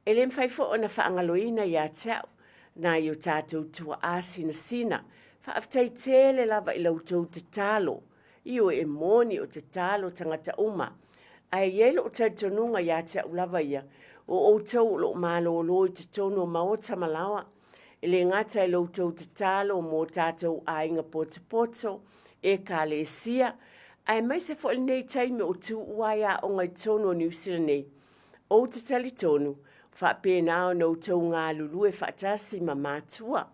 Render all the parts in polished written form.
E le mafai foi ona faagaloina ia te au nai o tatou tuaa sinasina. Faafetai tele lava i la outou tatalo. Ioe, e moni o tatalo tagata uma. Ae i ai lou talitonuga ia te au lava ia, o outou o lo o malolo i totonu o maota ma laoa, e le gata i lo outou tatalo mo tatou aiga potopoto, ekalesia, aemaise foi lenei taimi o tuua ai aoga i totonu o Niu Sila nei. Ou te talitonu, faapena ona outou galulue faatasi ma matua,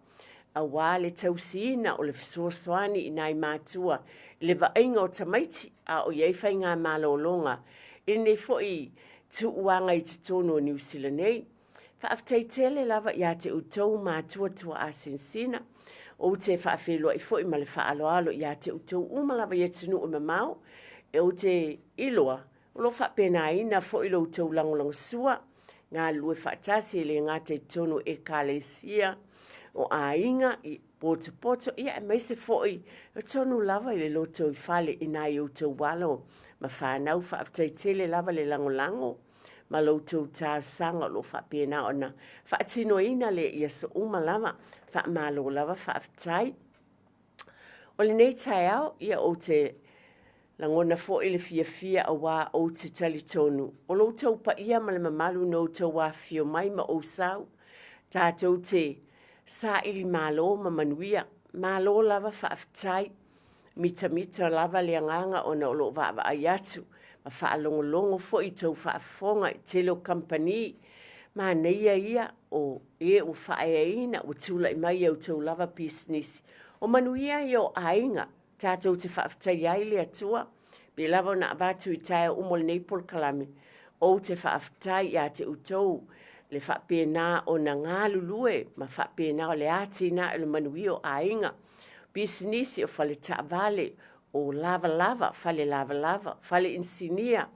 aua le tausiina o le fesoasoani i nai matua i le vaaiga o tamaiti a o i ai faigamalologa i lenei foi tuuaga i totonu o Niu Sila nei. Faafetai tele lava ia te outou matua tuaasinasina. Ou te faafeiloai foi ma le faaaloalo ia te outou uma lava i atunuu e mamao. Ou te iloa o lo o faapenaina foi lo outou lagolagosua, galulue faatasi e le gata i totonu o ekalesia, o aiga, i potopoto, ia aemaise foi o totonu lava i le lotoifale i nai outou alo ma fanau. Faafetai tele lava le lagolago ma lo outou talosaga o lo o faapena ona faatinoina lea i aso uma lava. Faamalo lava, faafetai. O lenei taeao, ia ou te lagona foi le fiafia auā ou te talitonu o lo outou paia ma le mamalu na outou afifio mai ma ou sau, tatou te saili malo ma manuia. Malo lava faafetai. Mitamita lava le agaga ona o lo o vaavaai atu ma faalogologo foi i tou faafofoga i tele o kamupani. Manaia ia o e ua faaeaina ua tulai mai i a outou lava pisinisi. O manuia ia o aiga tatou te faafetaia ai le Atua. Pei lava ona avatu i taeao uma o lenei polokalame, ou te faafetai ia te outou le faapena ona galulue ma faapena o le atinae o le manuia o aiga, pisinisi, o fale taavale, o lavalava, fale lavalava, fale inisinia,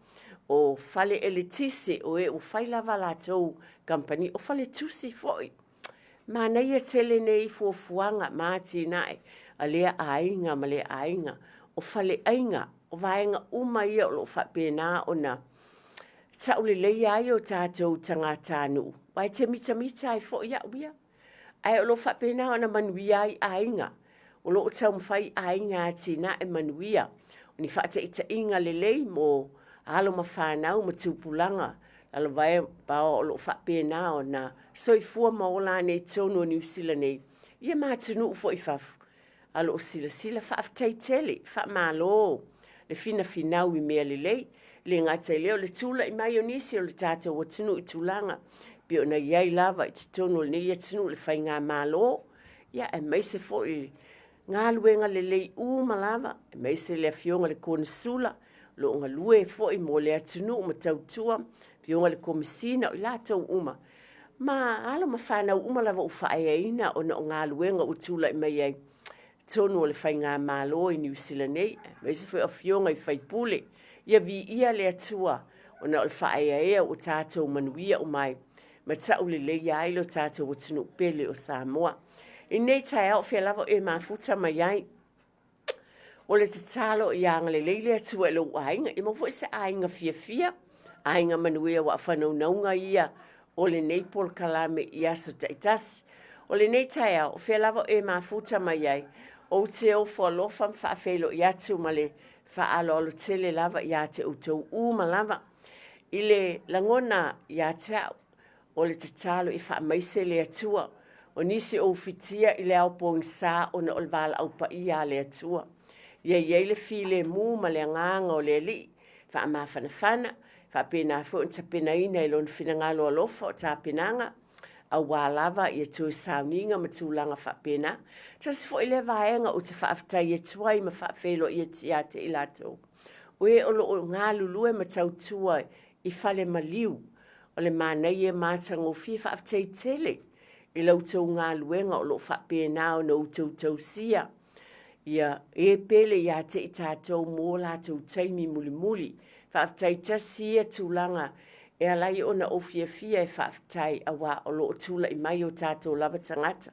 o fale eletise, o e ua fai lava a latou kamupani, o fale tusi foi. Manaia tele nei fuafuaga ma atinae a lea aiga ma lea aiga, o faleaiga, o vaega uma ia o lo o faapena ona tauleleia ai o tatou tagatanuu, aua e te mitamita ai foi au ia. Ae o lo o faapena ona manuia ai aiga, o lo o taumafai aiga e atinae manuia, o ni faataitaiga lelei mo alo ma fanau ma tupulaga lalovaoa o lo o faapena ona soifua ma ola nei i totonu o Niu Sila nei, ia ma atunuu foi i fafo, a o lo o silasila. Faafetai tele, faamalo le finafinau i mea lelei. E le gata i lea o le tulai mai o nisi o le tatou atunuu i tulaga pei ona i ai lava i totonu o lenei atunuu le faigamalo, ia aemaise foi galuega lelei uma lava, aemaise le Afioga i le Konesula o lo o galue foi mo le atunuu ma tautua, Afioga i le Komesina, o i latou uma, ma alo ma fanau uma lava ua faaeaina ona o galuega ua tulai mai ai i totonu o le faigamalo i Niu Sila nei, aemaise foi o afioga i sui usufono. Ia viia le Atua ona o le faaeaea ua tatou manuia uma ai ma tauleleia ai lo tatou atunuu pele o Samoa. I lenei taeao o fea lava o e mafuta mai ai, o le tatalo ia agalelei le Atua i lou aiga, ia maua foi se aiga fiafia, aiga manuia aua o faanaunauga ia o lenei polokalame i aso taitasi. O lenei taeao, o fea lava o e mafuta mai ai, ou te ofo alofa ma faafeiloai atu ma le faaaloalo tele lava ia te outou uma lava. I le lagona ia te au, o le tatalo ia faamaise le Atua. O nisi o ufitia i le ao pogisa ona o le valaau paia a le Atua. Ia i ai le filemu ma le agaga o le Alii, faamafanafana, faapena foi ona tapenaina i Lona finagalo alofa o tapenaga, aua lava ia toe sauniga ma tulaga faapena. Tasi foi lea vaega ou te faafetai atu ai ma faafeiloai atu ia te i latou, o e o lo o galulue ma tautua i fale maliu. O le manaia ma matagofie. Faafetai tele i la outou galuega o lo o faapena ona outou tausia ia e pele ia te i tatou mo latou taimi mulimuli. Faafetai tasi ia tulaga e ala ai ona ou fiafia e faafetai aua o lo o tulai mai o tatou lava tagata.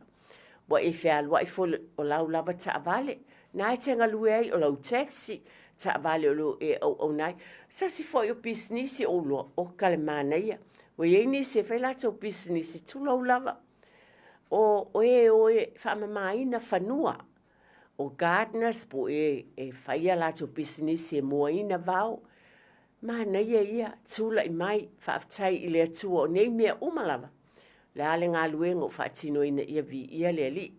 Ua e fealuai foi o lau lava taavale, na e te galue ai o lau taxi, taavale o lo o e auauna ai. Se tasi foi o pisinisi ou iloa, oka le manaia. Ua i ai nisi e fai latou pisinisi, tulou lava, o e o e faamamaina fanua, o gardeners po o e e fai a latou pisinisi e moaina vao. Manaia ia, tulai mai, faafetai i le Atua o nei mea uma lava, o le a le galuega o faatinoina ia viia le Alii.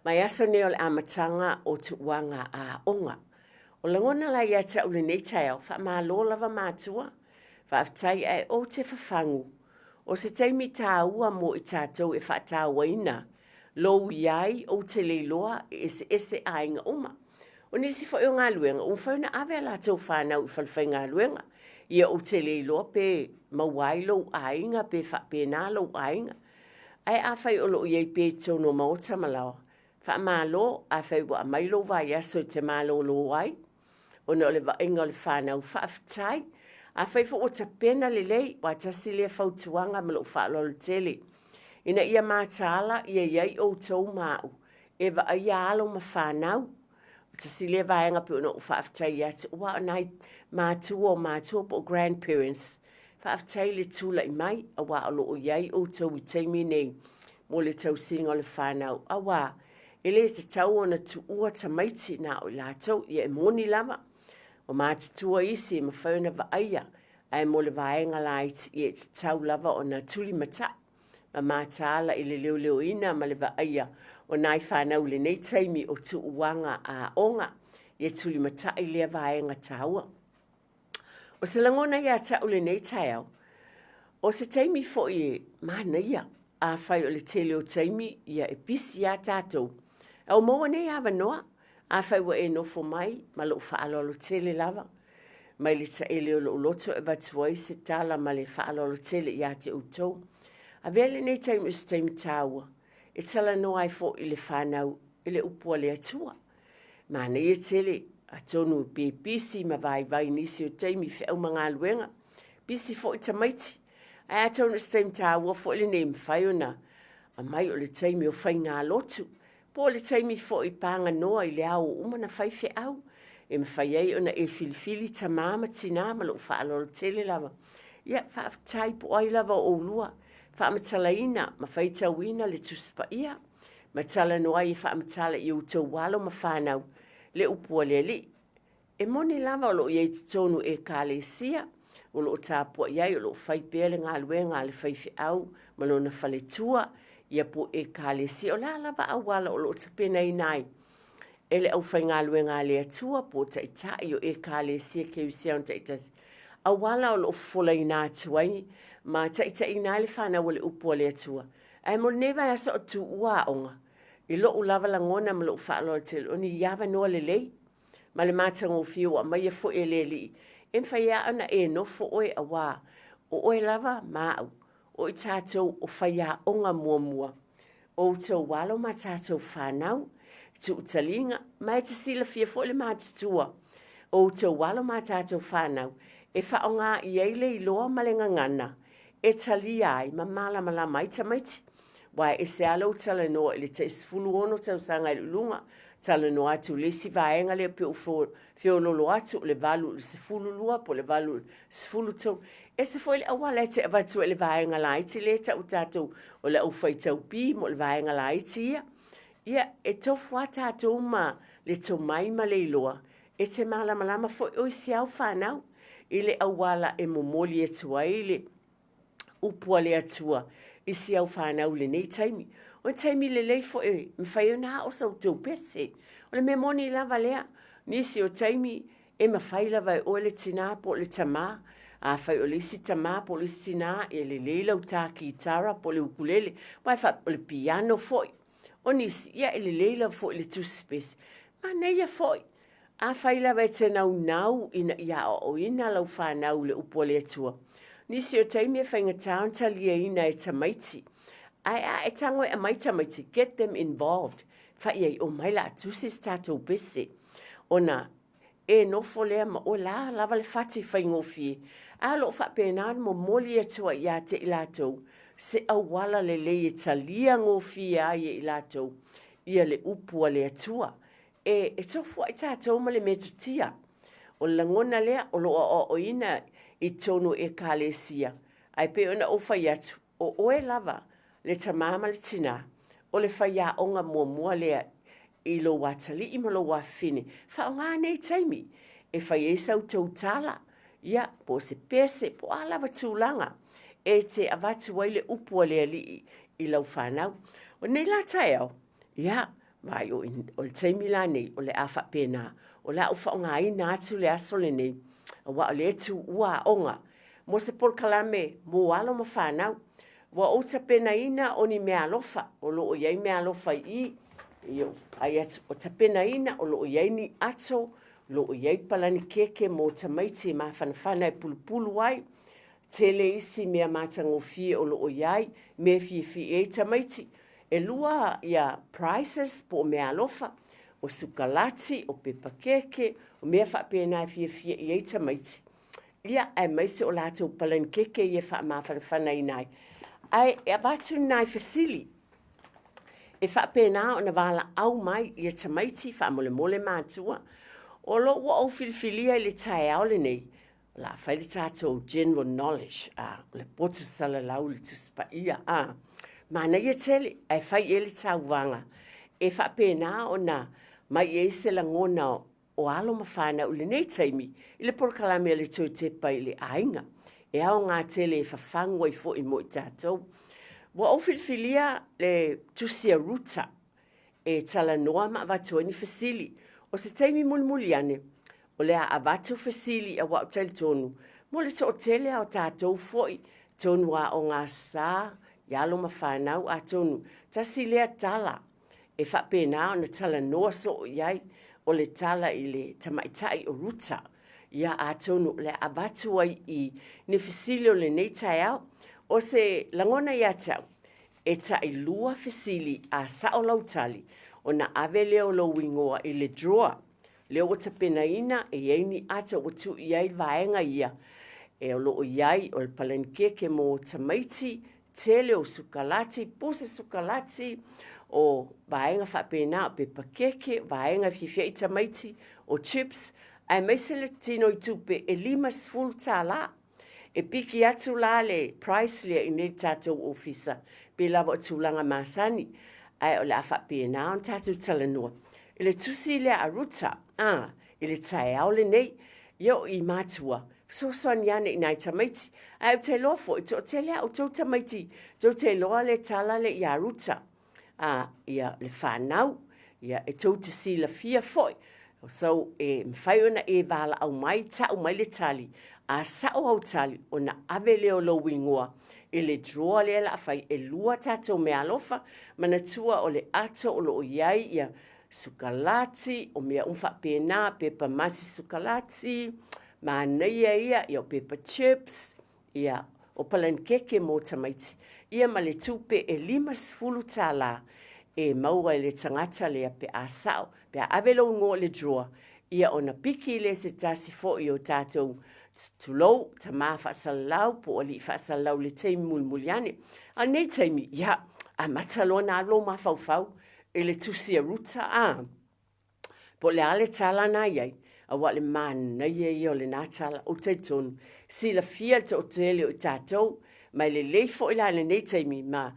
Vaiaso nei o le amataga o tuuaga aoga. O lagona la ia te au lenei taeao, faamalo lava matua, faafetai ae ou te fafagu. O se taimi taua mo i tatou e faatauaina lou iai ou te le iloa e eseese aiga uma. O nisi foi o galuega, ua mafai ona ave a latou fanau i falefaigaluega. Ia ou te le iloa pe maua ai lou aiga pe faapena lou aiga. Ae afai o lo o i ai pea i totonu o maota ma laoa, faamalo afai ua aumai lou vaiaso e te malolo ai ona o le vaaiga o le fanau, faafetai. Afai foi ua tapena lelei, aua tasi lea fautuaga ma lou faaaloalo tele, ina ia mataala ia i ai outou ma au e vaaia alo ma fanau. Tasi lea vaega pei ona ou faafetai atu, aua o nai matua o matua po o grandparents, faafetai le tulai mai, aua o lo o i ai outou i taimi nei mo le tausiga o le fanau, aua e le tatau ona tuua tamaiti na o i latou, ia e moni lava, ua matutua isi e mafai ona vaaia, ae mo le vaega laiti, ia e tatau lava ona tulimatai ma mataala i le leoleoina ma le vaaia o nai fanau i lenei taimi o tuuaga aoga. Ia tulimatai lea vaega taua. O se lagona ia te au lenei taeao, o se taimi foi e manaia, afai o le tele o taimi ia e pisi lava tatou, a ua maua nei avanoa, afai ua e nofo mai ma lou faaaloalo tele lava, mai le taele o lou loto e avatu ai se tala ma le faaaloalo tele ia te outou. Avea lenei taimi o se taimi taua e talanoa ai foi i le fanau i le upu a le Atua. Manaia tele, atonu pe pisi ma vaivai nisi o taimi i feau ma galuega, pisi foi tamaiti. Ae atonu o se taimi taua foi lenei e mafai ona aumai o le taimi o faigalotu, po o le taimi foi paganoa i le ao ua uma ona fai feau, e mafai ai ona e filifili tama ma tina ma lou faaaloalo tele lava. Ia, faafetai po o ai lava o oulua, faamatalaina ma faitauina le Tusi Paia, ma talanoa ai e faamatala i outou alo ma fanau le upu a le Alii. E moni lava o lo o i ai i totonu o Ekalesia, o lo o tapuai ai, o lo o fai pea le galuega a le faifeau ma lona faletua, ia po o Ekalesia, o le a lava auala o lo o tapenaina ai e le aufaigaluega a le Atua po o taitai o Ekalesia Kerisiano taitasi, auala o lo o fofolaina atu ai ma taitaiina ai le fanau a le upu a le Atua. Ae mo lenei vaiaso o tuua aoga, i lou lava lagona ma lou faaaloalo tele, o ni avanoa lelei ma le matagofie ua aumaia foi e le Alii, e mafai lava ona e nofo oe auā o oe lava ma au, o i tatou o faiaoga muamua, o outou alo ma tatou fanau, tuutaliga, ma e te silafia foi le matutua o outou alo ma tatou fanau, e faaaoga i ai le iloa ma le gagana e talia ai ma malamalama ai tamaiti. Aua e ese lava lou talanoa i le tai 16 tausaga i luga, talanoa atu i le isi vaega lea pei ua feololo atu o le 8 i le 12 po o le 8 i le 13. Ese foi le auala e te avatu ai i le vaega laiti lea e tau e tatou o le au faitau pi mo le vaega laiti ia. Ia, e tofu lava tatou ma le tomai ma le iloa e te malamalama foi oe i si au fanau i le auala e momoli atu ai le upu a le Atua i si au fanau i lenei taimi. O le taimi lelei foi e mafai ai ona ao sa outou pese. O le mea moni lava lea, nisi o taimi e mafai lava e oe le tinā po o le tamā, afai o le isi tamā po o le isi tinā, e lelei lau tā kitara po o le ukulele, aua e faapea, o le piano foi. O nisi, ia e lelei lava foi le tusi pese. Manaia foi, Afai lava e te naunau ina ia aoaoina lau fanau i le upu a le Atua, nisi o taimi e faigata ona taliaina e tamaiti. Ae a e tago e aumai tamaiti, get them involved, fai i ai, omai la tusi se tatou pese. Ona e nofo lea ma oe la lava le fati faigofie, ae o lo o faapena ona momoli atu ai ia te i latou se auala lelei e talia gofie ai e i latou ia le upu a le Atua. E, e tofuaʻi tatou ma le metotia. O le lagona lea o lo o aoaoina i totonu o Ekalesia. Ae pei ona ou fai atu, o oe lava le tamā ma le tinā, o le faiaoga muamua lea i lou atalii ma lou afafine, faaaoga nei taimi e fai ai sa outou tala, ia, po o se pese, po o a lava tulaga e te avatu ai le upu a le Alii i lau fanau. O nei la taeao, ia, vaai o le taimi la nei, o le a faapena, o le a ou faaaogaina atu le aso lenei, aua o lea e tuua aoga mo se polokalame mo alo ma fanau. Ua ou tapenaina o ni meaalofa, o lo o i ai meaalofa i i, i ou vaai atu, ua tapenaina o lo o i ai ni ato, o lo o i ai palanikeke mo tamaiti e mafanafana e pulupulu ai, tele isi mea matagofie o lo o i ai, mea e fiafia i ai tamaiti. E lua ia prizes po o meaalofa, o sukalati, o pepa keke, o mea faapena e fiafia i ai tamaiti. Ia, aemaise o latou palanikeke ia e faamafanafanaina ai. Ae e avatu ni nai fesili e faapena ona valaau mai ia tamaiti faamolemole matua. O lo ua ou filifilia i le taeao lenei, o le a fai le tatou general knowledge, a, o le poto salalau i le Tusi Paia, a. Manaia tele, ae fai i ai le tauvaga e faapena ona mai i ai se lagona o alo ma fanau i lenei taimi i le polokalame a le Toe Tepa i le Aiga, e aoga tele e fafagu ai foi mo i tatou. Ua ou filifilia le tusi a Ruta e talanoa ma avatu ai ni fesili. O se taimi mulimuli ane, o le a avatu fesili aua ou te talitonu mo le toatele lava o tatou foi tonu aoga sa i alo ma fanau, atonu tasi lea tala e faapena ona talanoa soo i ai, o le tala i le tamaitai o Ruta. Ia, atonu o le a avatu ai i ni fesili o lenei taeao. O se lagona ia te au, e tailua fesili a sao lau tali, ona ave lea o lou igoa i le drawer lea ua tapenaina e i ai ni ata ua tuu i ai vaega ia e o lo o i ai o le palanikeke mo tamaiti, tele o sukalati, pusa sukalati, o vaega faapena, o pepa keke, o vaega e fiafia ai tamaiti, o chips, aemaise le tino i tupe e $50. E piki atu la le price lea i nei i le tatou ofisa, pei lava o tulaga masani, ae o le a faapena ona tatou talanoa i le tusi lea a Ruta, a, i le taeao lenei. Ia o i matua, fesoasoani ane i nai tamaiti. Ae ou te iloa foi, toatele a outou tamaiti, tou te iloa le tala lea ia Ruta, a, ia, le fanau, ia, e tou te silafia foi. So, e mafai ona e valaau mai, tau mai le tali, a sao au tali, ona ave lea o lou igoa i le drawer lea o le a fai, e lua tatou meaalofa, manatua o le ato o lo o i ai ia sukalati, o mea uma faapena, pepa masi sukalati, manaia ia, ia o pepa chips, ia o palanikeke mo tamaiti, ia ma le tupe e $50 e maua e le tagata lea pe a sao, pe a ave lou igoa i le drawer, ia ona piki lea e se tasi foi o tatou, tulou, tama faasalalau po o alii faasalalau i le taimi mulimuli ane. A o lenei taimi, ia, amata loa ona alu lou mafaufau i le tusi a Ruta, a, po o le a le tala na i ai, aua o le manaia ia o lena tala. Ou te talitonu, silafia le toatele o i tatou, ma e lelei foi la i lenei taimi, ma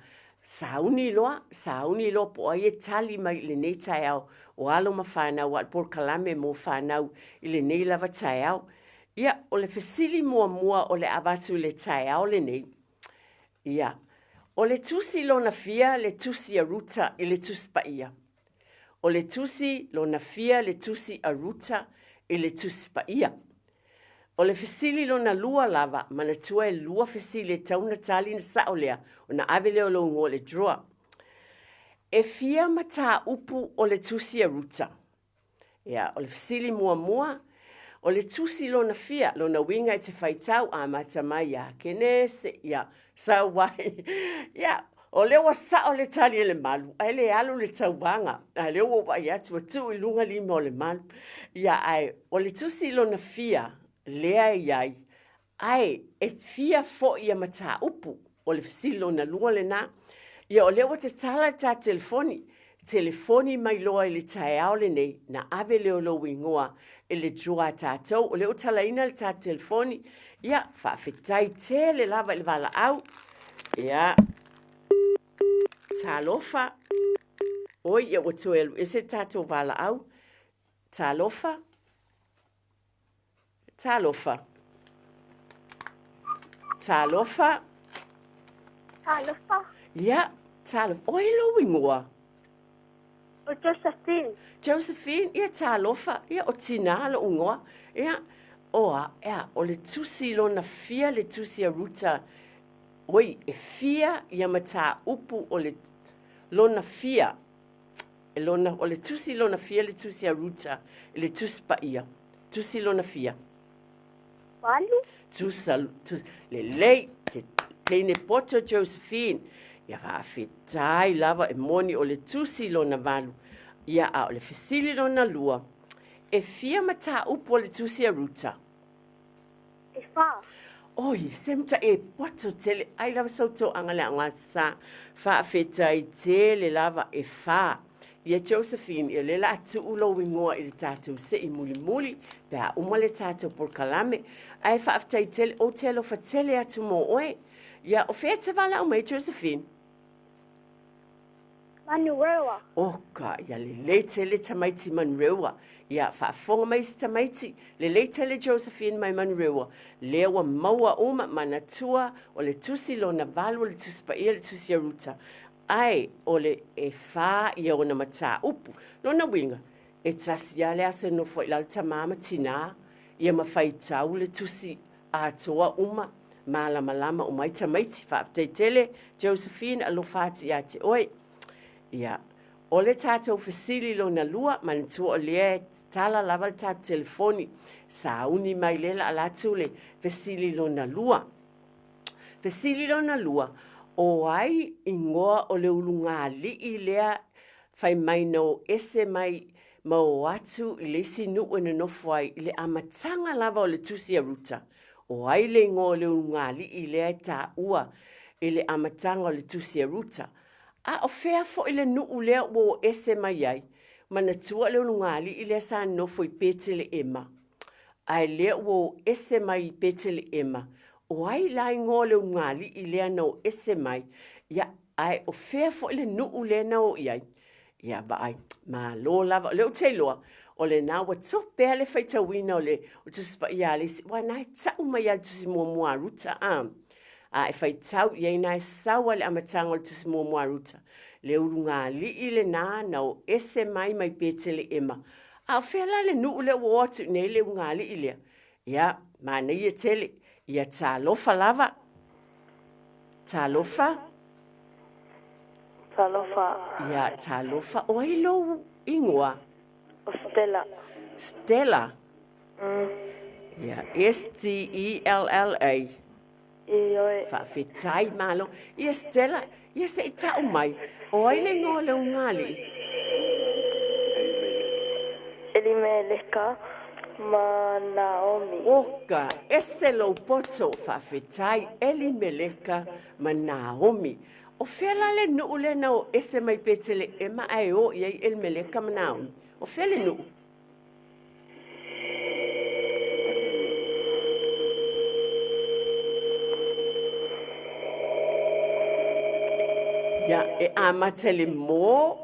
sauni loa, sauni loa po o ai e tali mai i lenei taeao o alo ma fanau, a o le polokalame mo fanau i lenei lava taeao. Ia, o le fesili muamua o le a avatu i le taeao lenei, ia, o le tusi lona fia le tusi a Ruta i le Tusi Paia? O le tusi lona fia le tusi a Ruta i le Tusi Paia? O le fesili lona lua lava, manatua e lua fesili e tatau ona tali ona sao lea, ona ave lea o lou igoa i le drawer. E fia mataupu o le tusi a Ruta? Ia, o le fesili muamua, o le tusi lona fia, lona uiga e te faitau amata mai ia Kenese, ia, sau ai. Ia, o lea ua sao le tali a Lemalu, ae le alu le tauvaga. A lea ua ou vaai atu ua tuu i luga lima o Lemalu. Ia, ae o le tusi lona fia lea e i ai, Ae e fia foi ia mataupu, o le fesili lona lua lena. Ia o lea ua tatala le tatou telefoni. Telefoni mai loa i le taeao lenei, na ave lea o lou igoa i le draw a tatou. O lea ua talaina le tatou telefoni. Ia, faafetai tele lava i le valaau. Ia, talofa. Oi, ia ua toe alu ese le tatou valaau. Talofa. Talofa. Talofa. Talofa. Ia, talofa. O ai lou ingoa? O Josephine. Josephine, ia talofa. Ia, o Tina lou ingoa. Ia, o a, ea, o le tusi lona fia le tusi a Ruta. Oi, e fia ia mataupu o le lona fia. E lona, o le tusi lona fia le tusi a Ruta i le tusi paia. Tusi lona fia. Valu. Tusa, tus, lelei, te teine poto Josephine. Ia faafetai lava e moni o le tusi lona valu. Ia a o le fesili lona lua. E fia mataupu o le tusi a Ruta? E wha. Oi, se mata e poto tele, ai lava sau toaga le aoga sa. Faafetai tele lava e wha. Ia Josephine, ia lea la a tuu lou igoa i le tatou sei mulimuli, pe a uma le tatou polokalame. Ae faafetai tele, ou te alofa tele atu mo oe. Ia, o fea e te valaau mai Josephine? Manurewa. Oka, ia lelei tele tamaiti Manurewa. Ia, faafofoga mai si tamaiti, lelei tele Josephine mai Manurewa. Lea ua maua uma, manatua, o le tusi lona valu, o le tusi paia, le tusi a Ruta. Ae, o le e whā ia ona mataupu. Lona uiga, e tasi lava le aso e nofo ai i lalo tamā ma tinā, ia ma faitau le tusi atoa uma, malamalama uma ai tamaiti. Faafetai tele Josephine, alofa atu ia te oe. Ia, o le tatou fesili lona lua, manatua o lea e tala lava le tatou telefoni, sauni mai lea la atu le fesili lona lua. Fesili lona lua, o ai igoa o le ulugalii lea fai mai na o ese mai ma o atu i le isi nuu e nonofo ai i le amataga lava o le tusi a Ruta? O ai le igoa o le ulugalii lea e taua i le amataga o le tusi a Ruta? A o fea foi le nuu lea ua o ese mai ai? Manatua le ulugalii lea sa nonofo i Peteleema. Ae lea ua o ese mai i Peteleema. O ai la igoa o le ulugalii lea na o ese mai? Ia, ae o fea foi le nuu lea na o i ai? Ia, vaai, malo lava. O lea ou te iloa, o lena ua tope lava le faitauina o le Tusi Paia a le isi, aua na e tau mai lava i le Tusi Muamua a Ruta, a. A e faitau i ai, na e sau lava i le amataga o le Tusi Muamua a Ruta, le ulugalii lena na o ese mai mai Peteleema. A o fea la le nuu lea ua o atu i inei le ulugalii lea? Ia, manaia tele. Ia talofa lava. Talofa. Talofa. Ia, talofa. O ai lou igoa? O Stella. Stella? Ia, S-T-E-L-L-A. Ioe. Faafetai, malo. Ia Stella, ia se i tau mai, o ai le igoa o le ulugalii? Elimeleka ma Naomi. Oka, ese lou poto, faafetai, Elimeleka ma Naomi. O fea la le nuu lea na o ese mai Peteleema ae o i ai Elimeleka ma Naomi? O fea le nuu? Ia, e amata i le mo.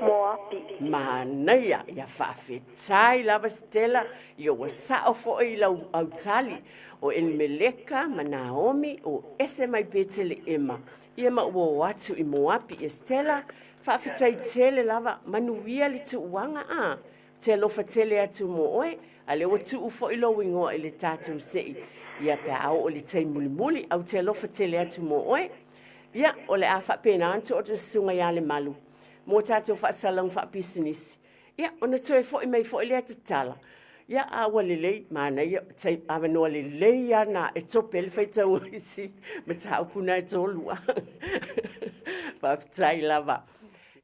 Moapi. Manaia, ia faafetai lava Stella, ia ua sao foi i lau autali. O Elimeleka ma Naomi o ese mai Peteleema, ia ma ua o atu i Moapi. Ia Stella, Faafetai tele lava, manuia le tuuaga a. Ou te alofa tele atu mo oe, a lea ua tuu foi lou igoa i le tatou sei, ia pe a oo i le taimi mulimuli, a ou te alofa tele atu mo oe. Ia, o le a faapena ona tuu atu i le Susuga ia Lemalu mo tatou faasalalauga faapisinisi. Ia, ona toe foi mai foi lea tatala. Ia, a ua lelei, manaia, tai, avanoa lelei lava na e tope ai le faitau o isi mataupu na e toalua. Faafetai lava.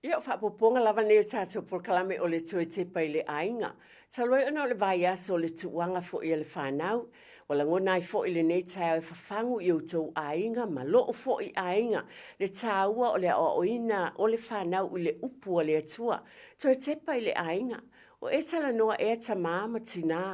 Ia, o faaopoopoga lava nei o tatou polokalame o le toe tepa i le aiga. Talu ai ona o le vaiaso o le tuuaga foi a le fanau, Ua lagona ai foi lenei taeao e fafagu i outou aiga ma lou foi aiga le taua o le aoaoina o le fanau i le upu a le Atua. Toe tepa i le aiga, o e talanoa ea tamā ma tinā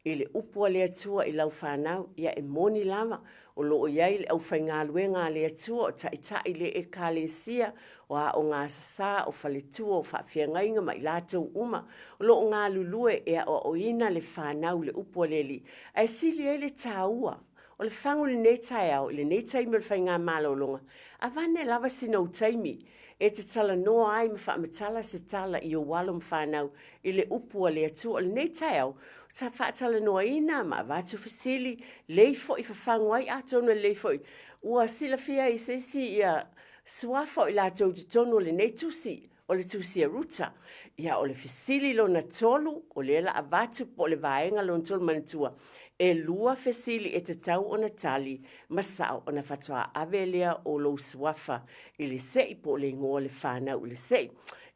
i le upu a le Atua i lau fanau, ia e moni lava, o lo o i ai le aufaigaluega a le Atua o taitai le Ekalesia, o aoga sasā, o faletua, o faafeagaiga ma i latou uma o lo o galulue e aoaoina le fanau i le upu a le Alii. Ae sili ai le taua o le fagu i lenei taeao, i lenei taimi o le faigamalologa, avane lava sina ou taimi e te talanoa ai ma faamatala se tala i ou alo ma fanau i le upu a le Atua. O lenei taeao, sa faatalanoaina ma avatu fesili, lei foi fafagu ai, atonu e lelei foi ua silafia ai e se isi ia suafa o i latou i totonu o lenei tusi, o le tusi a Ruta. Ia, o le fesili lona tolu, o lea la avatu po o le vaega lona tolu manatua, e lua fesili e tatau ona tali ma sao ona faatoa ave lea o lou suafa i le se'i po o le igoa o le fanau i le se'i.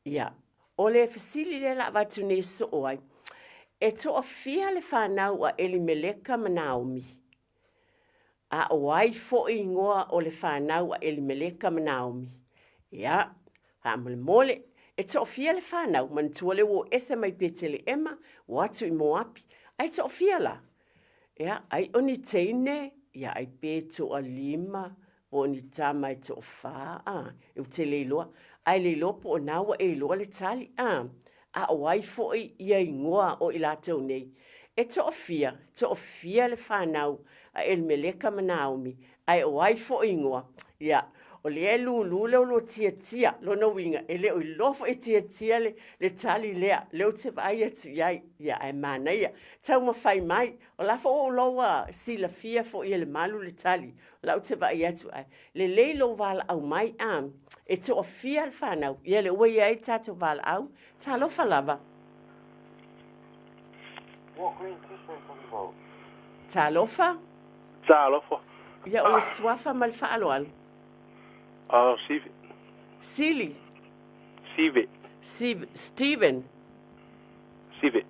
Ia, o le fesili lea la avatu nei e soo ai, e toafia le fanau a Elimeleka ma Naomi? A o ai foi igoa o le fanau a Elimeleka ma Naomi? Ia, faamolemole, e toafia le fanau, manatua lea ua o ese mai Peteleema, ua atu i Moapi, ae toafia la? Ia, ai o ni teine, ia ai pe toalima, po o ni tama e toafā, a, ou te le iloa, ae le iloa po o na ua e iloa le tali, a, a o ai foi ia igoa o i latou nei? E toafia, toafia le fanau a Elimeleka ma Naomi, ae o ai foi igoa? Ia, o lea e lulu le olo tiatia, lona uiga, e le o iloa foi e tiatia le, le tali lea, lea ou te vaai atu i ai, ia, ae manaia. Taumafai mai, o la foi ua ou iloa ua silafia foi e Lemalu le tali, o la ou te vaai atu, ae lelei lou valaau mai, a, e toafia le fanau, ia lea ua i ai le tatou valaau, talofa lava. Talofa. Talofa. Ia, o le suafa ma le faaaloalo. Oh, Sive. Sili. Sive. Sive. Steven. Sive.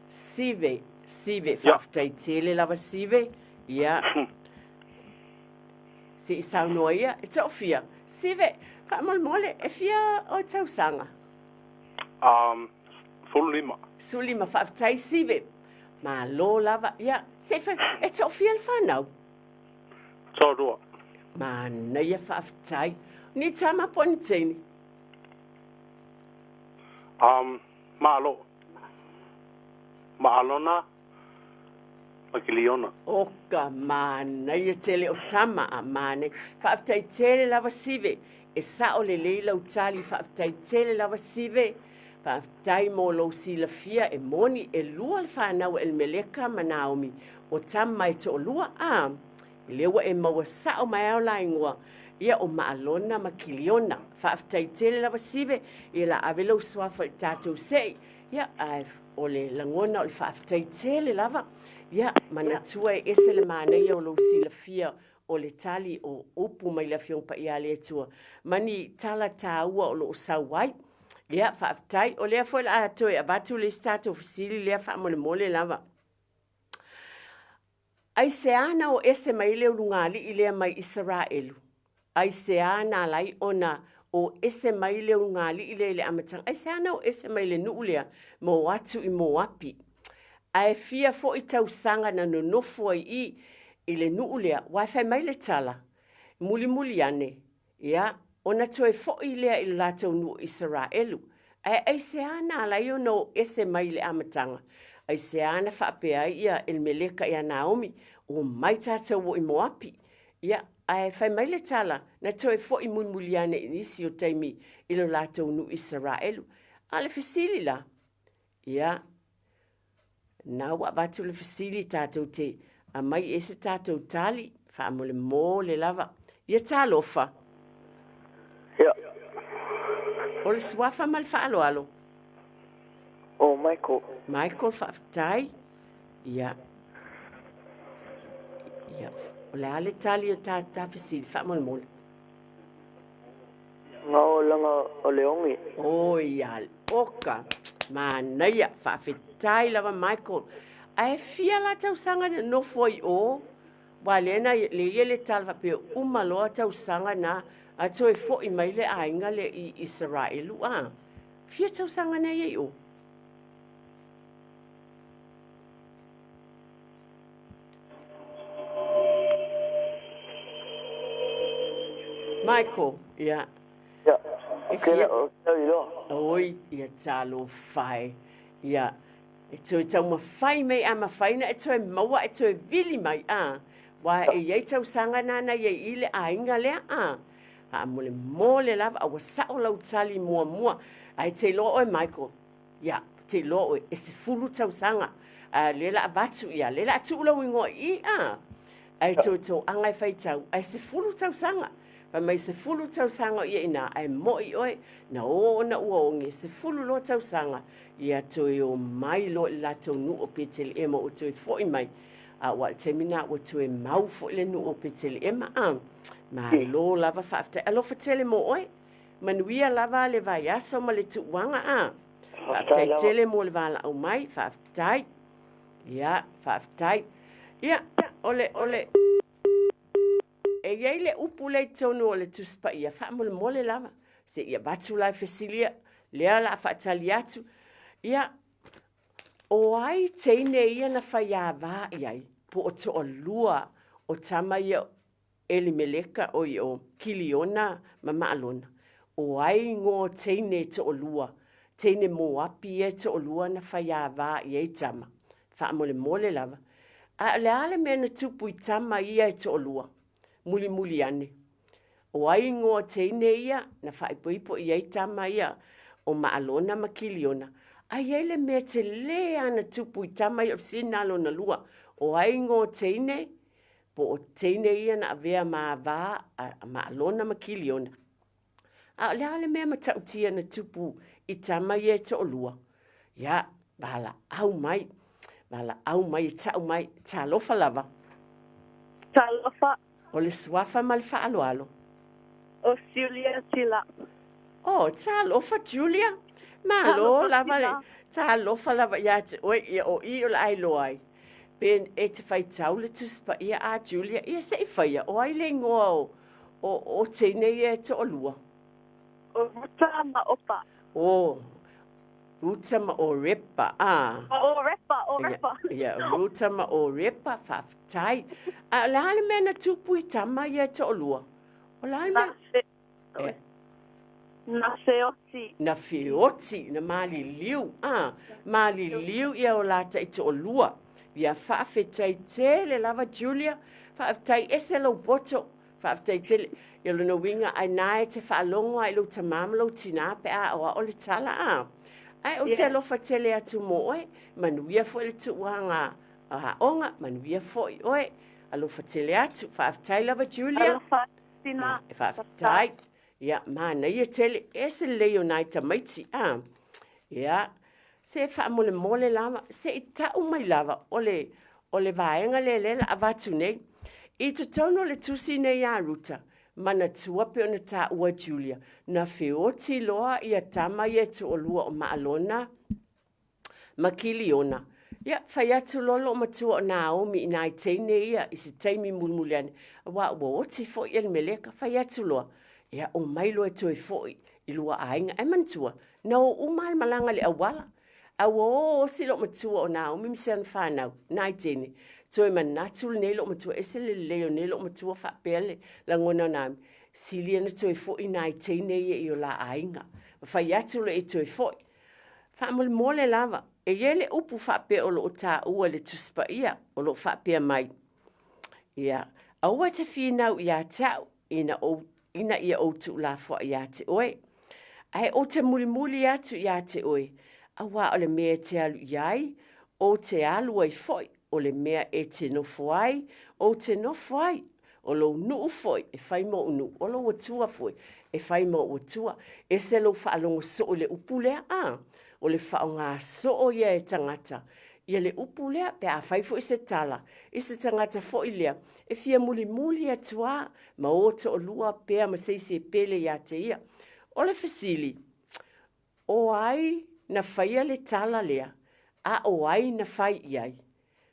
Sive. Sive. Faafetai tele lava Sive. Ia. Se i saunoa ia, e toafia. Sive, faamolemole, e fia o tausaga? 15. 15, faafetai Sive. Malo lava. Ia, se i fai, e toafia le fanau? Toalua. Manaia, faafetai. Ni tama po o ni teine? Malo. Ma Alona ma Kiliona. Oka, manaia tele o tama a manaia. Faafetai tele lava Sive, e sao lelei lau tali, faafetai tele lava Sive, faafetai mo lou silafia e moni e lua le fanau a Elimeleka ma Naomi, o tama e toalua, a, lea ua e maua sao mai ao la igoa, ia o Maalona ma Kiliona. Faafetai tele lava Sive, ia la ave lou suafa i le tatou sei. Ia, ae o le lagona o le faafetai tele lava. Ia, manatua e ese le manaia o lou silafia o le tali o upu mai le Afioga Paia a le Atua ma ni tala taua o lo o sau ai. Ia, faafetai. O lea foi o le a toe avatu le isi tatou fesili lea faamolemole lava. Aisea na o ese mai ai le ulugalii lea mai Isaraelu? Aisea na ala ai ona o ese mai le ulugalii lea i le amataga? Aisea na o ese mai le nuu lea ma o atu i Moapi? Ae fia foi tausaga na nonofo ai i i le nuu lea, aua e fai mai le tala, Mulimuli ane, Ia, ona toe foi lea i lo latou nuu o Isaraelu. Ae aisea na ala ai ona o ese mai i le amataga? Aisea na faapea ai ia Elimeleka ia Naomi, Omai tatou o i Moapi? Ia, ae fai mai le tala, na toe foi mulimuli ane i nisi o taimi i lo latou nuu Isaraelu. A o le fesili la, Ia, na ua avatu le fesili tatou te aumai e se tatou tali, faamolemole lava. Ia talofa. Ia. O le suafa ma le faaaloalo. O Michael. Michael, faafetai. Ia. Ia, o le a le tali o ta, ta fesili, faamolemole. Gaolaga o le oge. Oi, ia. Oka, manaia, faafetai lava Michael. Ae fia la tausaga na nofo ai i o? Aua lea na lea e i ai le tala faapea uma loa tausaga na a toe foi mai le aiga lea i Isaraelu a. Fia tausaga na i ai i o? Michael, ia. Ia, e fia... Oi, ia talofa e. Ia, e toe taumafai mai a mafai na e toe maua e toe vili mai a. Wa e iai tausaga na na iai i le aiga lea a. Faamolemole lava a ua sao lau tali muamua. Ae te iloa oe Michael, Ia, ou te iloa oe, e 10 tausaga, a o lea la avatu, ia, lea la tuu lou igoa i i, a. Ae toetoaga e faitau, ae 10 tausaga. Fai mai 10 tausaga o ia i ina, ae mo'i oe, na o ona ua oge, 10 loa tausaga, ia toe o mai loa i le latou nuu o Peteleema ua toe foi mai. A ua o le taimi lena ua toe mau foi le nuu o Peteleema, a. Malo lava faafetai. Alofa tele mo oe. Manuia lava le vaiaso ma le tuuaga a. Faafetai tele mo le valaau mai, faafetai. Ia, faafetai. Ia, o le, o le, e i ai le upu lea i totonu o le Tusi Paia, faamolemole lava, se i avatu la e fesilia, lea o le a faatali atu. Ia, o ai teine ia na faiāvā i ai, po o toalua o tama ia Elimeleka, oi o Kiliona ma Maalona, o ai igoa o teine e toalua, teine Moapi ia e toalua na faiāvā i ai tama, faamolemole lava. A o le a le mea na tupu i tama ia e toalua? Mulimuli ane. O ai igoa o teine ia na faaipoipo i ai tama ia o Maalona ma Kiliona? A i ai le mea telē lava na tupu i tama ia o le fesili lena lona lua, o ai igoa o teine po o teine ia na avea ma ava a Maalona ma Kiliona. A o le a le mea matautia na tupu i tama ia e toalua? Ia, valaau mai, valaau mai e tau mai, talofa lava. Talofa. O le suafa ma le faaaloalo. O Julia Tila. Oh, talofa Julia. Malo lava le talofa lava ia te oe, ia o i o le a iloa ai. Pe e te faitau le Tusi Paia a Julia, ia se i faia, o ai le igoa o, o, o teine ia e toalua? O Ruta ma Opa. O, Ruta ma Orepa, a. O Orepa, Orepa. Ia, ia, Ruta ma Orepa, faafetai. A o le a le mea na tupu i tama ia e toalua? O le a le mea? Eh. Na feoti. Na feoti, na maliliu, a, maliliu ia o la taitoalua. Ia faafetai tele lava Julia, faafetai ese lou poto, faafetai tele. Ia lona uiga ai na e te faalogo lava i lou tamā ma lou tinā pe a aoao le tala, a. Ae ou te alofa tele atu mo oe, manuia foi le tuuaga aoga, manuia foi oe. Alofa tele atu, faafetai lava Julia. Alofa Tina. E faafetai. Ia, manaia tele, ese lelei o nai tamaiti, a. Ia, se faamolemole lava, se i tau mai lava o le, o le vaega lea lea la avatu nei. I totonu o le tusi nei a Ruta, manatua pe ona taua Julia, na feoti loa ia tama ia e toalua o Maalona, ma Kiliona. Ia, fai atu loa loomatua o Naomi i nai teine ia i se taimi mulimuli ane, aua ua oti foi Elimeleka, fai atu loa, ia, omai loa e toe foi i lua aiga. Ae manatua, na o uma lava le malaga i le auala, a ua o osi loomatua o Naomi ma si ana fanau, nai teine. Toe manatu lenei loomatua, ese le lelei o nei loomatua faapea le lagona o Naomi, sili ona toe foi nai teine ia i o la aiga. Ma fai atu loa e toe foi. Faamolemole lava, e i ai le upu faapea o lo o taua i le Tusi Paia, o lo o faapea mai, Ia, aua e te finau ia te au, ina, ou, ina ia ou tuulafoai ia te oe, ae ou te mulimuli atu ia te oe, auā o le mea e te alu i ai, ou te alu ai foi, o le mea e te nofo ai, ou te nofo ai, O lou nuu foi e fai ma ou nuu, o lou Atua foi e fai ma ou Atua. Ese lou faalogo soo i le upu lea, a? O le faaaoga soo ia e tagata ia le upu lea, pe a fai foi se tala i se tagata foi lea e fia mulimuli atu a ma o toalua pea ma se isi e pele ia te ia. O le fesili, O ai na faia le tala lea, a o ai na fai i ai?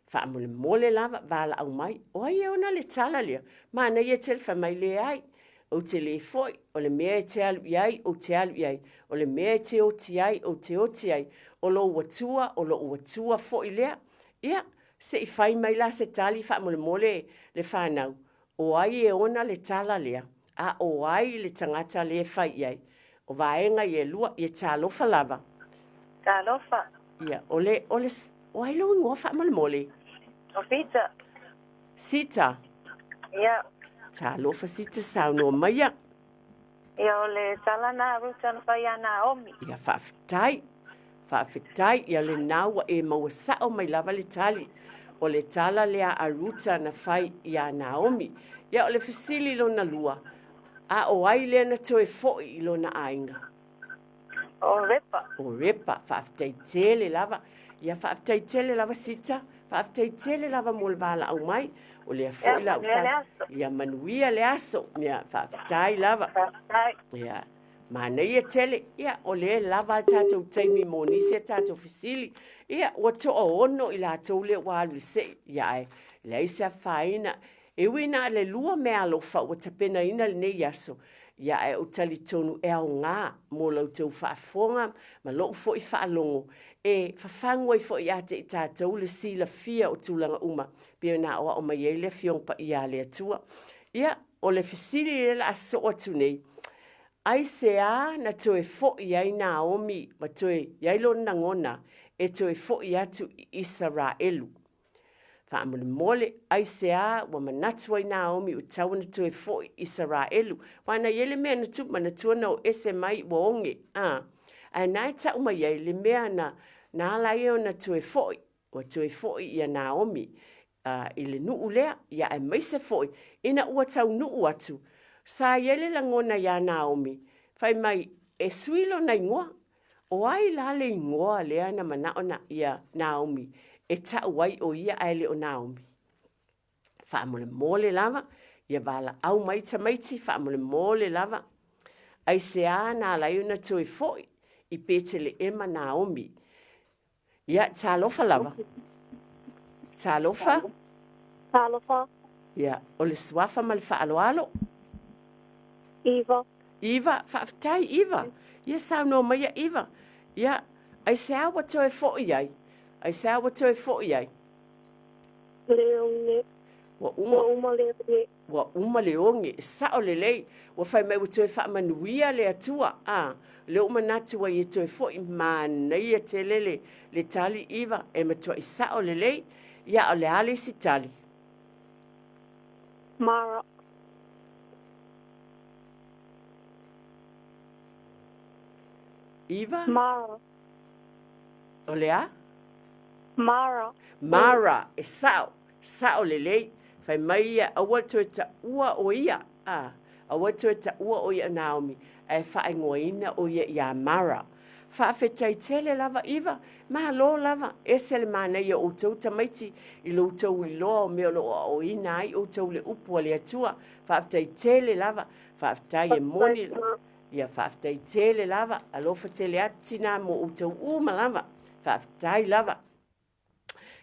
Faamolemole lava, valaau mai, o ai e ona le tala lea? Manaia tele fai mai, Leai, ou te le foi, o le mea e te alu i ai, ou te alu i ai, o le mea e te oti ai, ou te oti ai, o lou Atua, o lo'u Atua foi lea. Ia, se i fai mai la se tali faamolemole le fanau, O ai e ona le tala lea, a o ai le tagata lea e fai i ai? O vaega ia e lua, ia talofa lava. Talofa. Ia, o le, o le, o ai lou igoa faamolemole? O Sita. Sita. Ia. Talofa Sita, saunoa maia. Ia, o le tala na a Ruta na fai ia Naomi. Ia, faafetai. Faafetai, ia lena ua e maua sao mai lava le tali. O le tala lea a Ruta na fai iā Naomi. Ia o le fesili lona lua, a o ai lea na toe foi i lona aiga? O Repa. O Repa, faafetai tele lava. Ia faafetai tele lava Sita, faafetai tele lava mo le valaau mai. O lea foi la manuia le aso. Ia manuia le aso. Ia faafetai lava. Faafetai. Ia. Manaia tele, ia, o lea e lava a tatou taimi mo nisi a tatou fesili. Ia, ua toaono i latou lea ua alu i le sei, ia ae leai se afaina. E ui na o le lua meaalofa ua tapenaina lenei aso, ia ae ou talitonu e aoga mo la outou faafofoga ma lou foi faalogo e fafagu ai foi ia te i tatou le silafia o tulaga uma pei ona aoao mai ai le Afioga Paia a le Atua. Ia, O le fesili lea o le a sosoo atu nei, aisea na toe foi ai Naomi ma toe i ai lona lagona e toe foi atu i Isaraelu? Faamolemole, aisea ua manatu ai Naomi ua tatau ona toe foi i Isaraelu? Aua na i ai le mea na tupu, manatua na o ese mai ua oge, a. Ae na e tau mai ai le mea na, na ala ai ona toe foi. Ua toe foi ia Naomi i le nuu lea, ia aemaise foi ina ua taunuu atu. Sa i ai le lagona iā Naomi, fai mai e sui lona igoa. O ai la le igoa lea na manao na ia Naomi e tau ai o ia ae le o Naomi? Faamolemole lava, ia valaau mai tamaiti, faamolemole lava. Aisea na ala ai ona toe foi i Peteleema Naomi? Ia, talofa lava. Talofa. Talofa. Ia, o le suafa ma le faaaloalo. Iva. Iva, faafetai Iva. Ia saunoa maia Iva. Ia, aisea ua toe foi ai? Aisea ua toe foi ai? Le oge. Ua uma. Ua uma le oge. Ua uma le oge, e sao lelei. Ua fai mai ua toe faamanuia le Atua, a, lea ua manatu ai e toe foi, manaia tele le, le tali Iva, e matuai sao lelei. Ia, o le a le isi tali? Mara. Iva? Mara. O le a? Mara. Mara, e sao, sao lelei. Fai mai ia, aua le toe taua o ia, a, aua le toe taua o ia o Naomi, ae faaigoaina o ia iā Mara. Faafetai tele lava Iva, malo lava, ese le manaia o outou tamaiti i lo outou iloa o mea o lo o aoaoina ai outou le upu a le Atua. Faafetai tele lava, faafetai e moni. Ia faafetai tele lava, alofa tele atu tinā mo outou uma lava. Faafetai lava.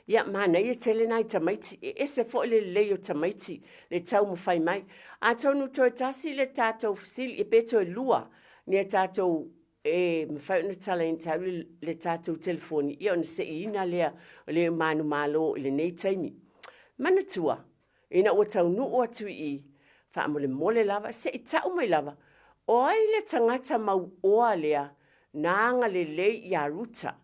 Ia, manaia tele nai tamaiti, e ese foi le lelei o tamaiti, le taumafai mai. Atonu toe tasi le tatou fesili, ia pe toe lua ni a tatou e mafai ona talaina tau le, le tatou telefoni, ia ona seiina lea o le manumalo i lenei taimi. Manatua, Ina ua taunuu atu i i, faamolemole lava, se i tau mai lava, o ai le tagata mauoa lea na agalelei iā Ruta?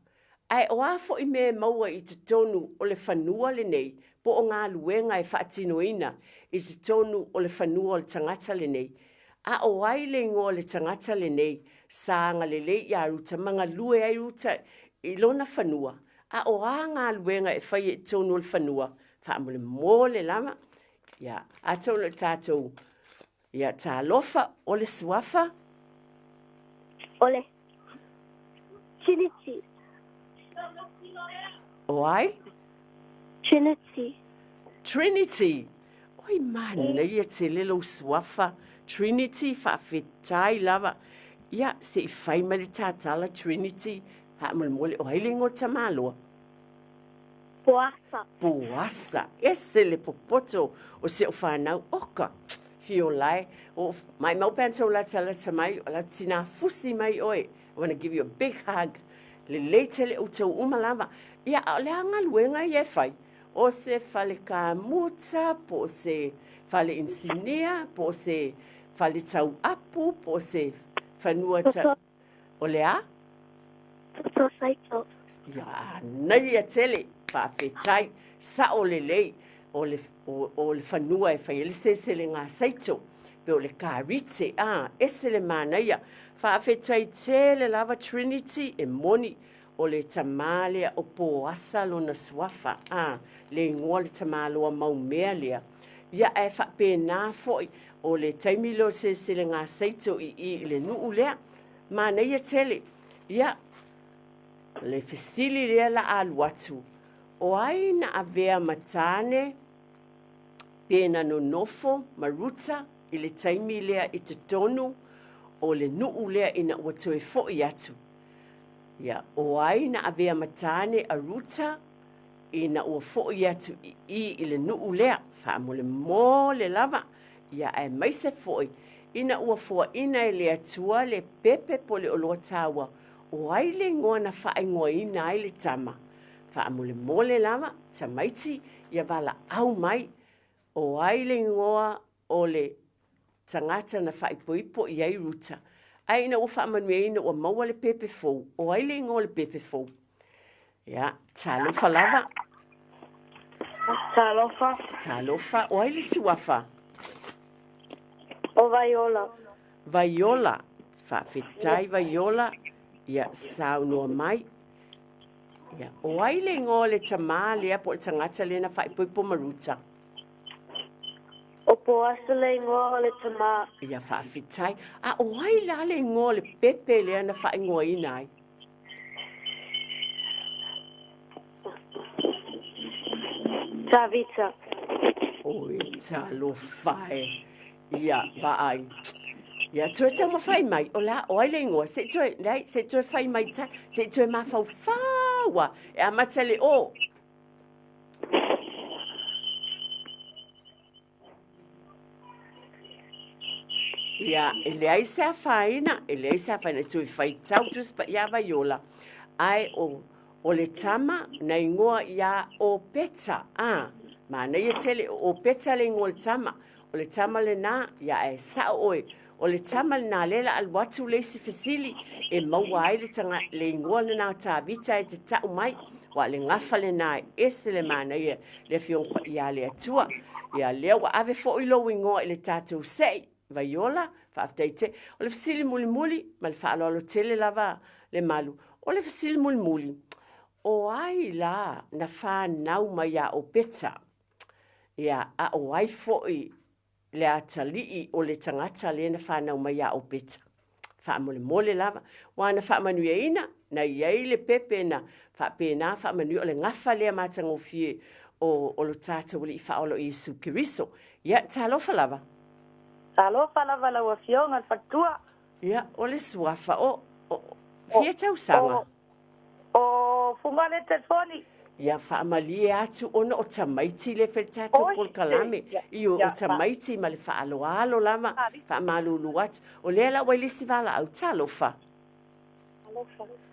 Ae o a foi mea e maua i totonu o le fanua lenei po o galuega e faatinoina i totonu o le fanua o le tagata lenei? A o ai le igoa o le tagata lenei sa agalelei iā Ruta ma galue ai Ruta i lona fanua? A o a galuega e faia i totonu o le fanua? Faamolemole lava, ia, atonu o tatou, ia, talofa, o le suafa. O le Trinity. O ai? Trinity. Trinity. Oi, manaia tele lou suafa. Trinity, faafetai lava. Ia, se i fai mai le tatala Trinity, faamolemole, o ai le igoa o le tamaloa? Poasa. Poasa. Ese le popoto o si au fanau. Oka, fiola e. O, maimau pe ana tou latalata mai, o la tina fusi mai oe. I wanna give you a big hug. Lelei tele outou uma lava. Ia, a o le a galuega ia e fai? O se fale kamuta, po o se fale inisinia, po o se fale tauapu, po o se fanua ta... O le a? Toto saito. Ia, manaia tele, faafetai, sao lelei, o le, o, o le fanua e fai ai le seleselega saito, pe o le karite, a, ese le manaia. Faafetai tele lava Trinity, e moni, o le tamā lea o Poasa lona suafa, a, le igoa le tamāloa maumea lea. Ia, ae faapena foi, o le taimi lea o le seleselega saito i i i le nuu lea, Manaia tele. Ia, le fesili lea la a alu atu, o ai na avea ma tane pe na nonofo ma Ruta i le taimi lea i totonu o le nuu lea ina ua toe foi atu? Ia, o ai na avea ma tane a Ruta ina ua foi atu i i i le nuu lea? Faamolemole lava. Ia, aemaise foi ina ua foaina e le Atua le pepe po le oloa taua, o ai le igoa na faaigoaina ai le tama? Faamolemole lava, tamaiti, ia valaau mai, o ai le igoa o le tagata na faaipoipo i ai Ruta? Ae ina ua faamanuiaina ua maua le pepe fou, o ai le igoa o le pepe fou? Ia, talofa lava. Talofa. Talofa. O ai le suafa? O Vaiola. Vaiola. Faafetai Vaiola. Ia, saunoa mai. Ia, o ai le igoa o le tamā lea po o le tagata lea na faaipoipo ma Ruta? O Poasa le igoa o le tamā. Ia, faafetai. A o ai la le igoa o le pepe lea na faaigoaina ai? Tavita. Oi, talofa e. Ia, vaai. Ia, toe taumafai mai, o la, o ai le igoa, se i toe, leai, se i toe fai mai ta, se i toe mafaufau a, e amata le o. Ia, e leai se afaina, e leai se afaina, e toe faitau Tusi Paia Vaiola, ae o, o le tama na igoa ia Opeta, a, manaia tele, o Opeta le igoa o le tama, o le tama lena, ia ae sao oe, o le tama lena lea la alu atu le isi fesili e maua ai le, tanga, le igoa lena o Tavita e te tau mai, ua le gafa lena e ese le manaia le Afioga Paia a le Atua. Ia, lea ua ave foi lou igoa i le tatou sei, Vaiola, faafetai tele. O le fesili mulimuli, ma le faaaloalo tele lava Lemalu, o le fesili mulimuli, o ai la na fanau mai iā Opeta? Ia, a o ai foi le atalii o le tagata lea na fanau mai iā Opeta. Faamolemole lava, ua na faamanuiaina, na i ai le pepe na faapena faamanuia, o le gafa lea matagofie o, o lo tatou Alii Faaola o Iesu Keriso. Ia, talofa lava. Talofa lava lau Afioga le Faletua. Ia, o le suafa, o, o, fia tausaga? O, O Fuga le telefoni. Ia faamalie atu ona o tamaiti le fai le tatou polokalame. I o tamaiti ma le faaaloalo lava, faamalulu atu. O lea la ua i le isi valaau. Talofa.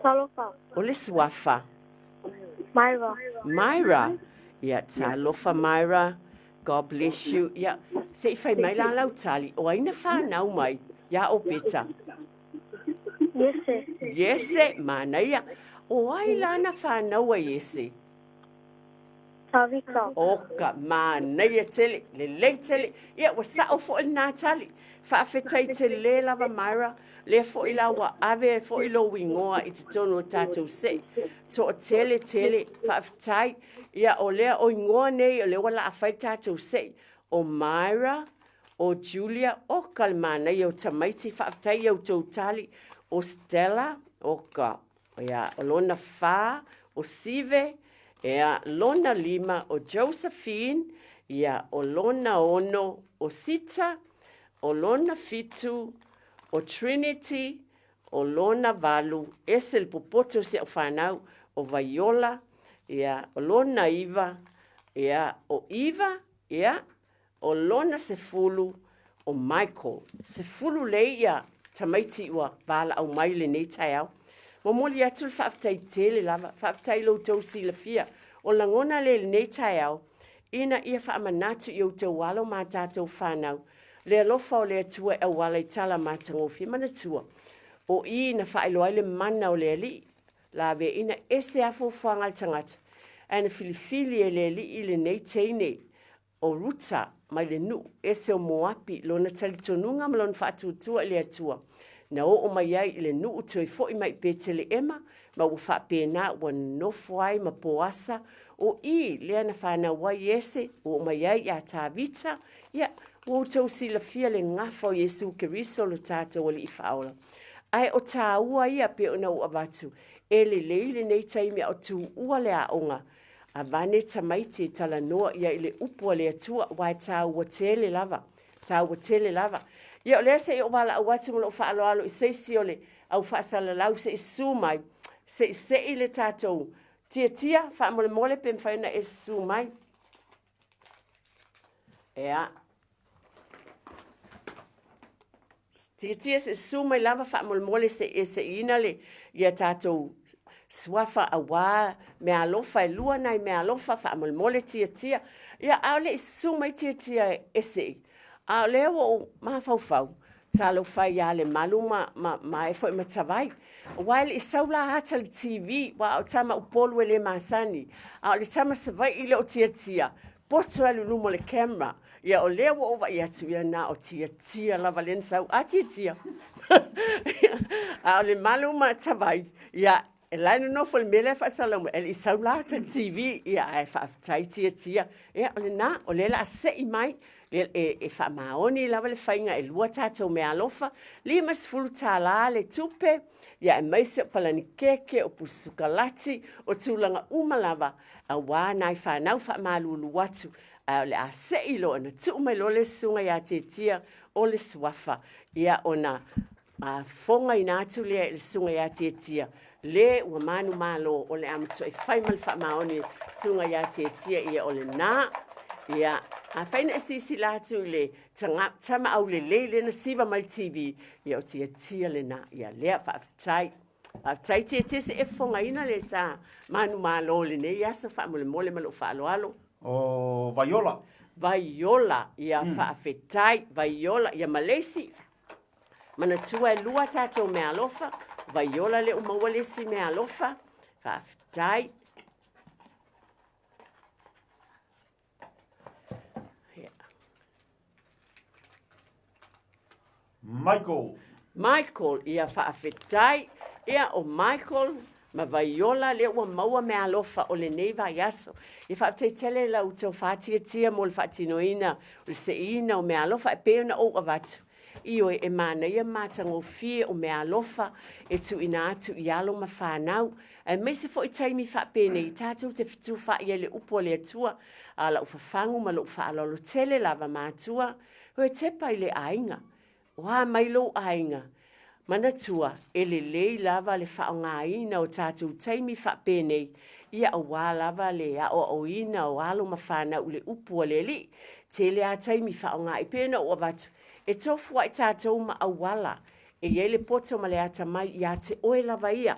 Talofa. O le suafa. Myra. Myra. Ia, talofa Myra. God bless you. Ia, se i fai mai la lau tali. O ai na whanau mai? Ia o Peta. Iese. Iese, manaia. O ai la na whanau a Iese? Tavita. Oka, manaia tele, lelei tele. Ia, ua sao fo'i lena tali. Faafetai tele lava Myra, lea fo'i la ua ave fo'i lou igoa i totonu o tatou se'i. Toatele tele, faafetai. Ia, o lea o igoa nei, o lea ua laa fai tatou se'i. O Myra, o Julia, oka le manaia o tamaiti, faafetai i a outou tali, o Stella, oka, ia, o lona fa, o Sive, ia, lona lima, o Josephine, ia, o lona ono, o Sita, o lona fitu, o Trinity, O lona valu, ese le popoto o si au fanau, o Vaiola, ia, o lona iva, ia, o Iva, ia, o lona sefulu, o Michael. Sefulu lei ia tamaiti ua valaau mai lenei taeao. Momoli atu le faafetai tele lava, faafetai i lo outou silafia. O lagona le i lenei taeao, ina ia faamanatu i outou alo ma a tatou fanau, le alofa o le Atua e auala i tala matagofie. Manatua, o i na faailoa ai le mana o le Alii, laveaiina ese lava fuafuaga a le tagata, ae na filifili e le Alii lenei teine o Ruta mai le nuu ese o Moapi lona talitonuga ma lona faatuatua i le Atua, na oo mai ai i le nuu toe foi mai i Peteleema, ma ua faapena ua nonofo ai ma Poasa, o i lea na fanau ai Iese, ua oo mai ai ia Tavita, ia, ua outou silafia le gafa o Iesu Keriso lo tatou Alii Faaola. Ae o tāua ia pei ona ou avatu, e lelei lenei taimi a o tuua le aoga, Avane tamaiti e talanoa ia i le upu a le Atua, aua e tāua tele lava, tāua tele lava. Ia o lea se i ou valaau atu ma lou faaaloalo i se isi o le au faasalalau se i susu mai, se i sei le tatou tiatia faamolemole pe mafai ona e susu mai. Ea. Tiatia se susu mai lava faamolemole se i e seiina le ia tatou suafa auā meaalofa e lua nai meaalofa faamolemole Tiatia. Ia a o le i susu mai Tiatia e sei, a o lea ua ou mafaufau, talofa e ia Lemalu ma, ma, ma e foi ma Tavai. Aua e le i sau la ata i le TV, aua o tama Upolu e le masani, a o le tama Savaii lea o Tiatia, poto e alu i luma o le camera. Ia o lea ua ou vaai atu, ia na o Tiatia lava lea na sau. A Tiatia? A o Lemalu ma Tavai, ia e la e nonofo i le mea lea e faasalalau mai, e le i sau la ata i le TV, ia ae faafetai Tiatia. Ia o lena, o lea o le a sei mai, e, e faamaoni lava le faiga e lua tatou meaalofa, $50 le tupe, ia aemaise o palanikeke, o pusi sukalati, o tulaga uma lava, auā nai fanau faamalulu atu, ae o le a sei loa ona tuu mai loa le susuga ia Tiatia o le suafa, ia ona fofogaina atu lea i le susuga ia Tiatia, le ua manumalo o le a matuai fai ma le faamaoni susuga ia Tiatia, ia o lena. Ia, afai na e silasila atu i le tama aulelei lea na siva mai le TV, ia o Tiatia lena. Ia lea, faafetai. Faafetai Tiatia se i e fofogaina le ta manumalo i lenei aso faamolemole ma lou faaaloalo. O Vaiola. Vaiola, ia faafetai. Vaiola, ia ma le isi. Manatua e lua tatou meaalofa. Vaiola lea ua maua le isi meaalofa. Faafetai. Ia. Michael. Michael, ia faafetai. Ia, o Michael ma Vaiola lea ua maua meaalofa o lenei vaiaso. Ia faafetai tele i la outou faatiatia mo le faatinoina o le seiina o meaalofa e pei ona ou avatu. Ioe, e manaia ma matagofie o meaalofa e tuuina atu i alo ma fanau, aemaise foi taimi faapenei tatou te fetufaai ai i le upu a le Atua, a lau fafagu ma lou faaaloalo tele lava matua, Hoe tepa i le aiga. O a mai lou aiga? Manatua, e lelei lava le faaaogaina o tatou taimi faapenei, ia auā lava le aoaoina o alo ma fanau i le upu a le Alii. Tele a taimi faaaoga i pei ona ou avatu, e tofu ai tatou ma auala. E i ai le poto ma le atamai ia te oe lava ia.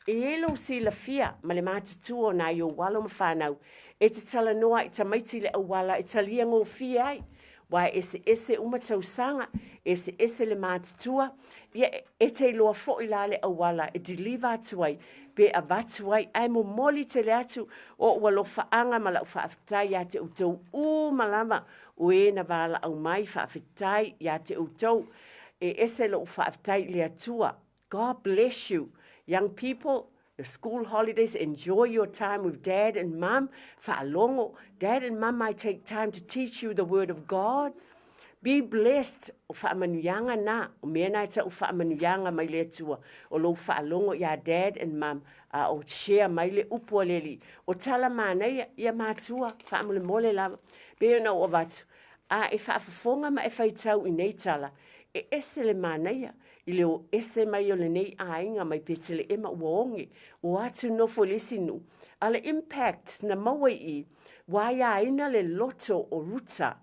E i ai lou silafia ma le matutua o nai ou alo ma fanau e te talanoa i tamaiti i le auala e talia gofie ai. Aua e eseese uma tausaga, e eseese le matutua, ia e te iloa foi la le auala e deliver atu ai, pe avatu ai, ae momoli tele atu ou alofaaga ma lau faafetai ia te outou uma lava o e na valaau mai, faafetai ia te outou. E ese lou faafetai i le Atua. God bless you young people. The school holidays, enjoy your time with dad and mum. Faalogo, dad and mum I take time to teach you the word of God. Be blessed, o faamanuiaga na, o mea na e tau faamanuiaga mai le Atua, o lou faalogo iā dad and mum, a o share mai le upu a le Alii. O tala manaia, ia matua, faamolemole lava. Pei ona ou avatu, a e faafofoga ma e faitau i nei tala, e ese le manaia. I le o ese mai o lenei aiga mai Peteleema ua oge, ua atu nofo i le isi nuu, a o le impact na maua i i, ua aiaina le loto o Ruta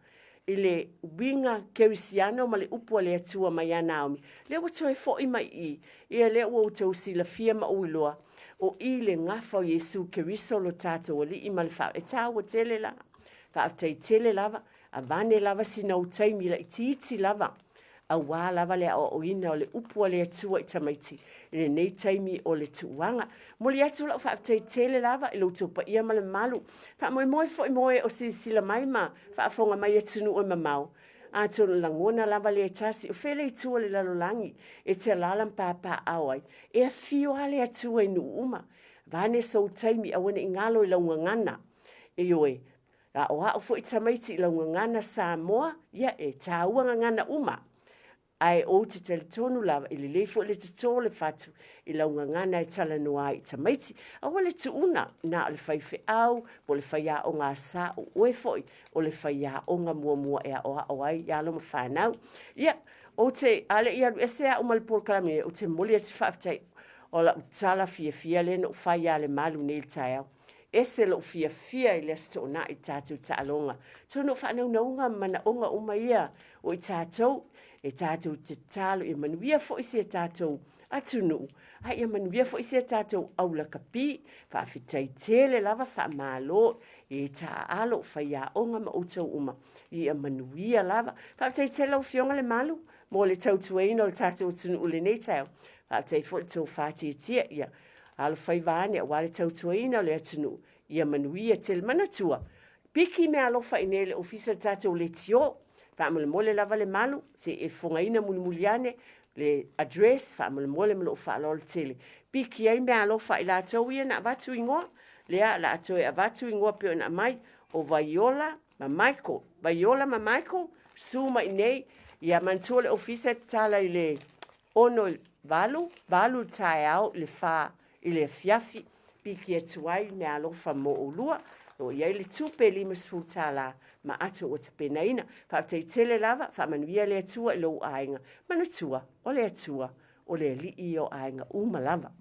i le uiga kerisiano ma le upu a le Atua mai ia Naomi, lea ua toe foi mai i i, ia lea ua outou silafia ma ou iloa, o i le gafa o Iesu Keriso lo tatou Alii ma le Faa, e taua tele la. Faafetai tele lava, avane lava sina ou taimi laitiiti lava, aua lava le aoaoina o le upu a le Atua i tamaiti i lenei taimi o le tuuaga. Momoli atu lau faafetai tele lava i lo outou paia ma le mamalu. Faamoemoe foi mo e o silasila mai ma faafofoga mai i atunuu e mamao. Atonu lagona lava le tasi o fea le itu o le lalolagi e te alaala ma papaaao ai, e afio lava le Atua i nuu uma. Vaeane sou taimi aua ne i galo i lau gagana. Ioe, Aoao foi tamaiti i lau gagana Samoa, ia e tāua gagana uma. Ae ou te talitonu lava e lelei foi le toto o le fatu i lau gagana e talanoa ai i tamaiti. Aua le tuuna na o le faifeau po o le faiaoga a sa, o oe foi o le faiaoga muamua e aoao ai i alo ma fanau. Ia, ou te, a le i alu ese au ma le polokalame nei, ou te momoli atu faafetai o lau tala fiafia lea na ou fai ia Lemalu nei i le taeao. Ese lou fiafia i le Aso Toonai i tatou taaloga. Atonu o faanaunauga ma manaoga uma ia o i tatou e tatou te tatalo ia manuia foi si a tatou atunuu, a ia manuia foi si a tatou aulakapi. Faafetai tele lava, faamalo e taaalo, faiaoga ma outou uma, ia manuia lava. Faafetai tele lau Afioga Lemalu mo le tautuaina o le tatou atunuu i lenei taeao. Faafetai foi i le tofa tietie, ia Alofaiva ane aua le tautuaina o le atunuu, ia manuia tele. Manatua, piki meaalofa i inei i le ofisa le tatou leitio. Faamolemole lava Lemalu, se i e fofogaina mulimuli ane le address, faamolemole ma lou faaaloalo tele. Piki ai meaalofa a i latou ia na avatu igoa, lea o le a toe avatu igoa pei ona aumai, o Vaiola ma Michael. Vaiola ma Michael, susu mai i inei, ia manatua le ofisa e tatala i le 6 i le 8, 8 i le taeao i le 4 i le afiafi. Piki atu ai meaalofa mo oulua. O lo o i ai le tupe $50 ma ato ua tapenaina. Faafetai tele lava, faamanuia le Atua i lou aiga. Manatua, o le Atua, o le Alii ia o aiga uma lava.